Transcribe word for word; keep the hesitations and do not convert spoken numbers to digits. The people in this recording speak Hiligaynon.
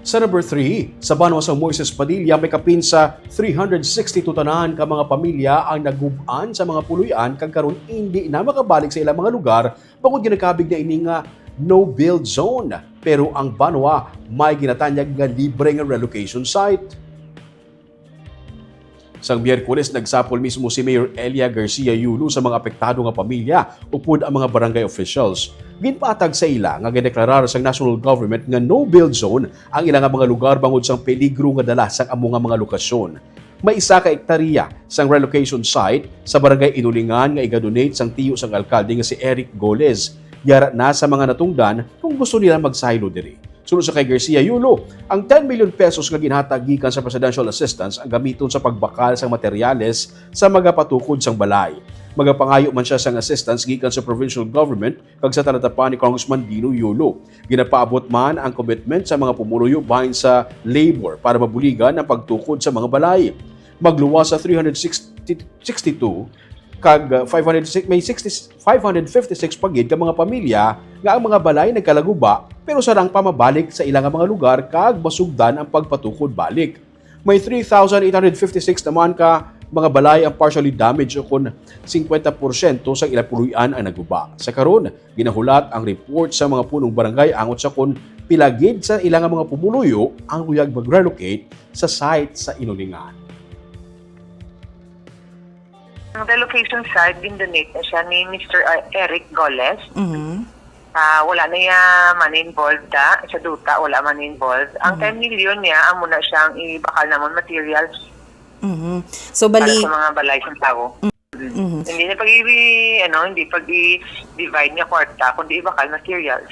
Sa number three, sa banwa sang Moises Padilla, may kapin sa three hundred sixty-two tanan ka mga pamilya ang nagub-an sa mga puloy-an kag karon indi na makabalik sa ilang mga lugar bangod ginakabig na ini nga no-build zone. Pero ang banwa may ginatanyag nga libre nga relocation site. Sang Miyerkules, nagsapol mismo si Mayor Elia Garcia Yulo sa mga apektado nga pamilya upod ang mga barangay officials. Ginpatag sa ila nga gideklarar sang national government nga no-build zone ang ila nga mga lugar bangod sang peligro nga dala sang amo nga mga lokasyon. May isa ka ektarya sang relocation site sa barangay Inulingan nga igadonate sang tiyo sang alkalde nga si Eric Goles. Yara na sa mga natungdan kung gusto nila magsaylo diri. Suno sa kay Garcia Yulo, ang ten million pesos nga ginhatag gikan sa presidential assistance ang gamiton sa pagbakal sang materyales sa magapatukod sang balay. Magapangayo man siya sang assistance gikan sa provincial government kag sa talatapan ni Congressman Dino Yulo. Ginapaabot man ang commitment sa mga pumuluyo bahin sa labor para mabuligan ang pagtukod sa mga balay. Magluwas sa three hundred sixty, sixty-two kag, uh, five hundred, may sixty, five hundred fifty-six pa gid ka mga pamilya nga ang mga balay nagkalaguba, pero sarang pa mabalik sa ila nga mga lugar kag masugdan ang pagpatukod balik. May three thousand eight hundred fifty-six naman ka mga balay ang partially damaged, o kon singkwenta porsyento sa ila puloy-an ang naguba. Sa karon, ginahulat ang report sa mga punong barangay angot sa kon pila gid sa ila nga mga pumuluyo ang luyag mag-relocate sa site sa Inulingan. Ang relocation site, gin-donate na siya ni Mister Eric Goles. Mhm. Ah, wala na niya money involved da. Sa duta, wala money involved. Ang ten million niya, amo na siyang ibakal namon materials Mhm. So para bali sa mga balay sa tao. Hindi na pag i- ano, hindi pag i-divide niya kwarta, kundi ibakal materials.